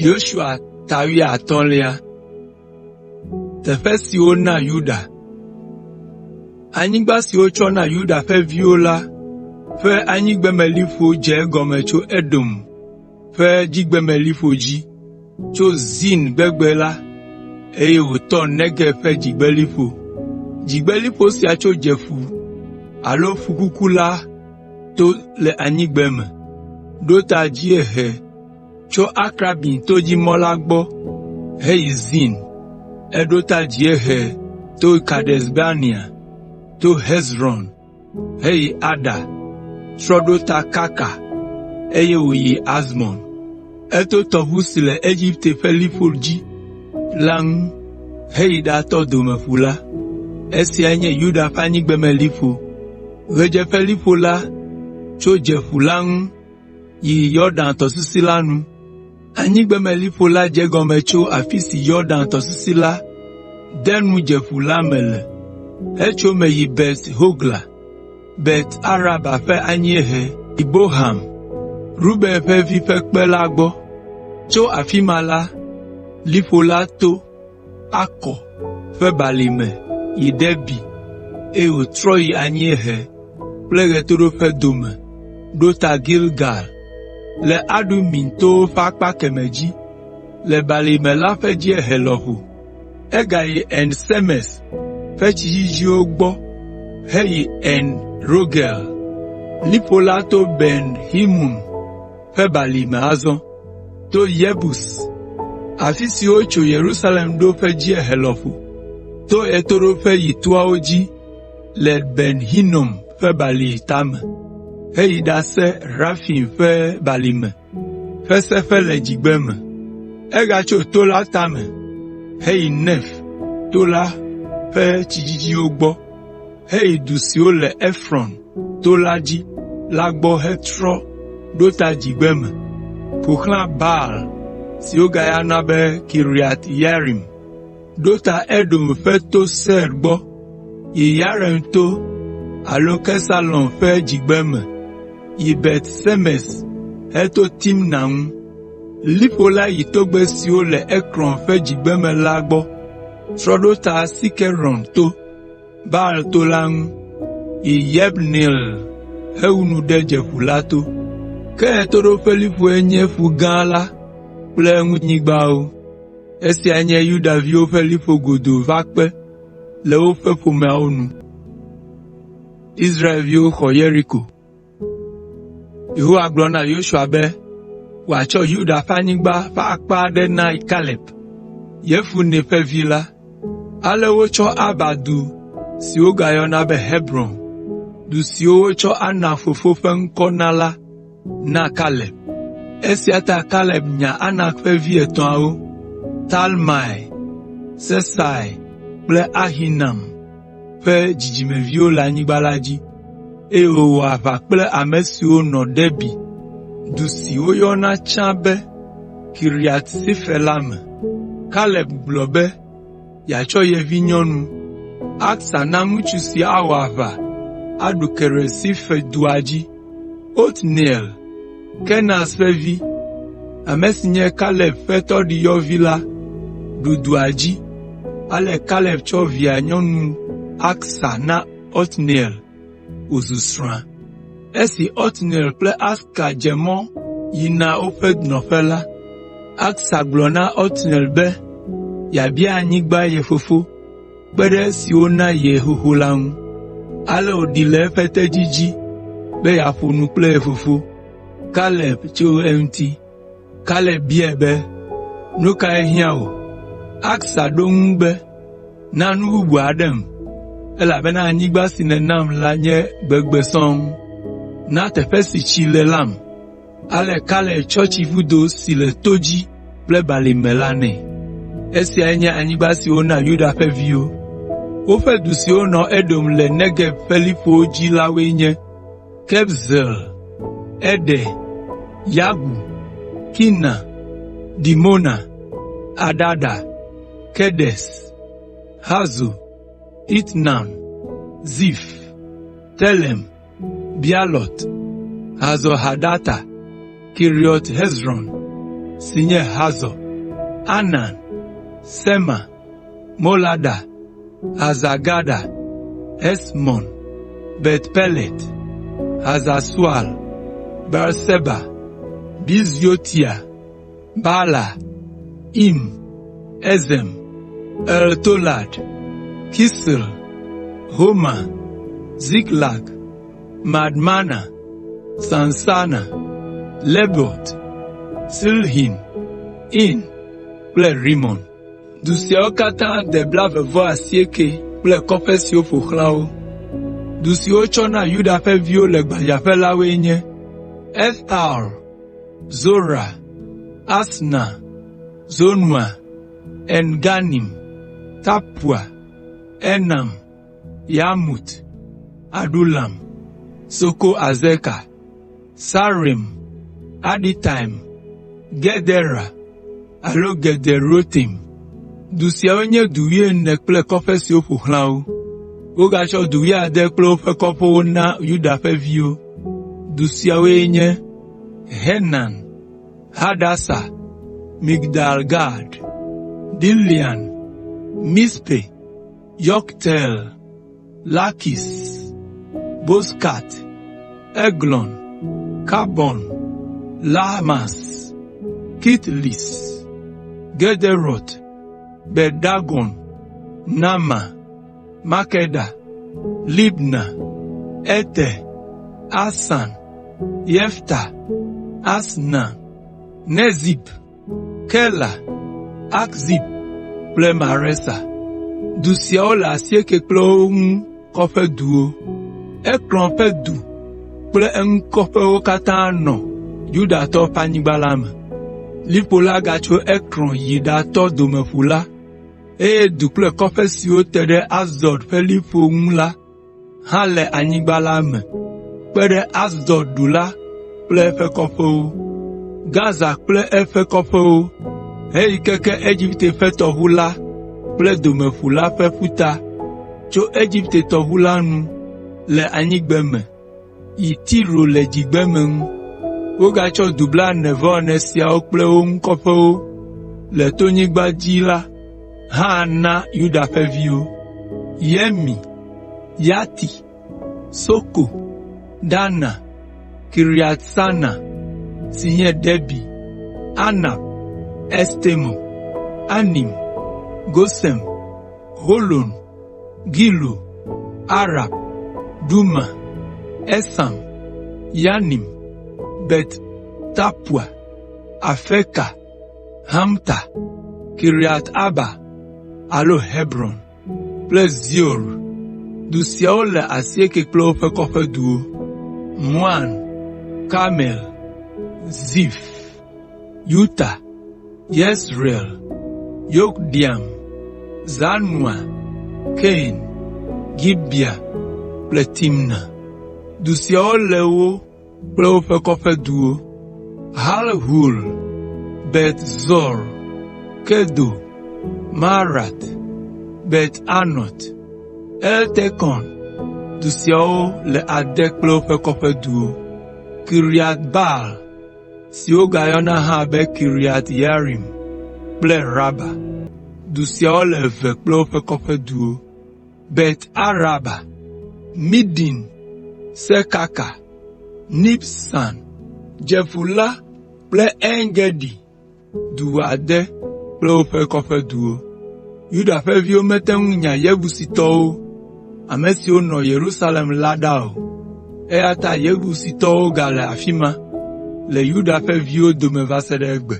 Yosua ta wuiatɔ̃lia. Teƒe si wona Yuda. Anyigba si wotsɔ na Yuda ƒe viwo la ƒe anyigbemeliƒo dze egɔme tso Edom ƒe dzigbemeliƒo dzi, tso Zin gbegbe la, eye wòtɔ Negeb ƒe dzigbeliƒo. Dzigbeliƒo sia tso Dzeƒu alo Ƒu Kuku la to le anyigbeme, ɖo ta dziehe tso Akrabim to dzi mɔ la gbɔ heyi Zin. Eɖo ta dziehe to Kades Barnea, to Hezron heyi Adar, trɔ ɖo ta Karka, eye wòyi Azmon. Eto tɔʋu si le Egipte ƒe liƒo dzi la ŋu heyi ɖatɔ Domeƒu la. Esiae nye Yuda ƒe anyigbemeliƒo. Ɣedzeƒeliƒo la tso Dzeƒu la ŋu yi Yɔdan tɔsisi la nu. Anyigbemeliƒo la dze egɔme tso afi si Yɔdan tɔsisi la de nu Dzeƒu la me le, hetso eme yi Bet Hogla, Bet Araba ƒe anyiehe yi Bohan, Ruben ƒe vi ƒe kpe la gbɔ. Tso afi ma la, liƒo la to Akɔ ƒe balime yi Debir, eye wòtrɔ yi anyiehe kple ɣetoɖoƒe dome ɖo ta Gilgal, le Adumim towo ƒe akpa kemɛ dzi, le balime la ƒe dziehe lɔƒo. Egayi En Semes ƒe tsi dzidziwo gbɔ heyi En Rogel. Liƒo la to Ben Himon ƒe balime azɔ, to Yebus, afi si wotso Yerusalem ɖo ƒe dziehe lɔƒo, to ɣetoɖoƒe yi toawo dzi le Ben Hinom ƒe balime tame, heyi ɖase Refaim ƒe balime ƒe seƒe le dzigbeme. Egatso to la tame heyi Nef to la ƒe tsi dzidziwo gbɔ heyi du siwo le Efrɔn to la dzi la gbɔ hetrɔ ɖo ta dzigbeme, ƒo xlã Baal si wogayɔna be Kiriat Yearim, ɖo ta Edom ƒe to Seir gbɔ, yi Yearim to alo Kesalon ƒe dzigbeme, yi Bet Semes heto Timna ŋu. Liƒo la yi togbɛ siwo le Ekron ƒe dzigbeme la gbɔ, trɔ ɖo ta Sikeron to. Baal to la ŋu, yi Yabneel hewu nu ɖe Dzeƒu la to. Ke ɣetoɖoƒeliƒoe nye Ƒu Gã la kple eŋunyigbawo. Esiae nye Yuda viwo ƒe liƒo godoo va kpe le woƒe ƒomeawo nu. Yehowa gblɔ na Yosua be wòatsɔ Yuda ƒe anyigba ƒe akpa aɖe na Kaleb, Yefune ƒe vi la. Ale wotsɔ Arba du si wogayɔna be Hebron, du siwo wotsɔ Anak fofo ƒe ŋkɔ na la na Kaleb. Esia ta Kaleb nya Anak ƒe vi etɔ̃awo, Talmai, Sesai kple Ahiman ƒe dzidzimeviwo le anyigba la dzi, eye wòwɔ aʋa kple ame siwo nɔ Debir, du si woyɔna tsã be Kiriat Sefer la me. Kaleb gblɔ be yeatsɔ ye vinyɔnu, Aksa na ŋutsu si awɔ aʋa aɖu Kiriat Sefer dua dzi. Otniel, Kenaz ƒe vi, ame si nye Kaleb ƒe tɔɖiyɔvi la, ɖu dua dzi, ale Kaleb tsɔ via nyɔnu Aksa na Otniel wòzu srɔ̃a. Esi Otniel kple Aksa dze mɔ yina woƒe nɔƒe la, Aksa gblɔ na Otniel be yeabia anyigba ye fofo kpe ɖe esi wona ye xoxo la ŋu. Ale wòɖi le eƒe tedzi dzi be yeaƒo nu kple ye fofo, Kaleb tso eŋuti. Kaleb biae be, “Nu kae hiã wò?” Aksa ɖo eŋu be, “Na nu bubu aɖem, elabena anyigba si nènam la nye gbegbe sɔŋ. Na teƒe si tsi le lam.” Ale Kaleb tsɔ tsivudo si le to dzi kple balime la nɛ. Esiae nye anyigba si wona Yuda ƒe viwo. Woƒe du siwo nɔ Edom le Negeb ƒe liƒowo dzi la woe nye: Kabzeel, Eder, Yagur, Kina, Dimona, Adada, Kedes, Hazor, Itnan, Zif, Telem, Bealot, Hazor Hadata, Keriot Hezron. si nye Hazor, Anan, Sema, Molada, Hazar Gada, Hesmon, Bet Pelet, Hazar Sual, Beerseba, Biziotia, Baala, Im, Ezem, Eltolad, Kisil, Horma, Ziklag, Madmana, Sansana, Lebaot, Silhin, In kple Rimon. Du siawo katã de blaeve-vɔ-asiekɛ kple kɔƒe siwo ƒo xlã wo. Du siwo wotsɔ na Yuda ƒe viwo le gbadzaƒe la woe nye: Estaol, Zora, Asna, Zanoa, En Ganim, Tapua, Enam, Yarmut, Adulam, Soko Azeka, Saaraim, Aditaim, Gedera alo Gederotaim. Du siawo nye du wuiene kple kɔƒe siwo ƒo xlã wo. Wogatsɔ du wuiade kple woƒe kɔƒewo na Yuda ƒe viwo. Du siawoe nye: Zenan, Hadasa, Migdal Gad, Dilean, Mizpe, Yokteel, Lakis, Bozkat, Eglon, Kabon, Lahmas, Kitlis, Gederot, Bet Dagon, Nama, Makeda, Libna, Eter, Asan, Yefta, Asna, Nezib, Keila, Akzib kple Maresa. Du siawo le asieke kple wo ŋu kɔƒeduwo. Ekron ƒe du kple eŋu kɔƒewo katã nɔ Yudatɔwo ƒe anyigba la me. Liƒo la gatso Ekron yi ɖatɔ Domeƒu la, eye du kple kɔƒe siwo te ɖe Asdod ƒe liƒo ŋu la hã le anyigba la me kpe ɖe Asdod du la kple eƒe kɔƒewo, Gaza kple eƒe kɔƒewo heyi keke Egipte ƒe tɔʋu la kple Domeƒu la ƒe ƒuta tso Egipte tɔʋu la nu le anyigbeme yi Tiro le dzigbeme ŋu. Wogatsɔ du blaene-vɔ-ene siawo kple wo ŋu kɔƒewo le tonyigba dzi la hã na Yuda ƒe viwo: Yemi, Yatir, Soko, Dana, Kiriat Sana (si nye Debir), Anab, Estemo, Anim, Gosen, Holon, Gilo, Arab, Duma, Esam, Yanim, Bet Tapua, Afeka, Humta, Kiriat Arba alo Hebron kple Zior. Du siawo le asieke kple woƒe kɔƒeduwo. Maon, Karmel, Zif, Yuta, Yezreel, Yokdeam, Zanoa, Kain, Gibea kple Timna. Du siawo le wo kple woƒe kɔƒeduwo: Halhul, Bet Zur, Gedor, Maarat, Bet Anot, Eltekon. Du siawo le ade kple woƒe kɔƒeduwo. Kiriat Baal si wogayɔna hã be Kiriat Yearim kple Raba. Du siawo le eve kple woƒe kɔƒeduwo. Bet Araba, Midin, Sekaka, Nibsan, Dzeƒu la kple En Gedi, du ade kple woƒe kɔƒeduwo. Yuda ƒe viwo mete ŋu nya Yebusitɔwo, ame siwo nɔ Yerusalem la ɖa o, eya ta Yebusitɔwo gale afi ma le Yuda ƒe viwo dome va se ɖe egbe.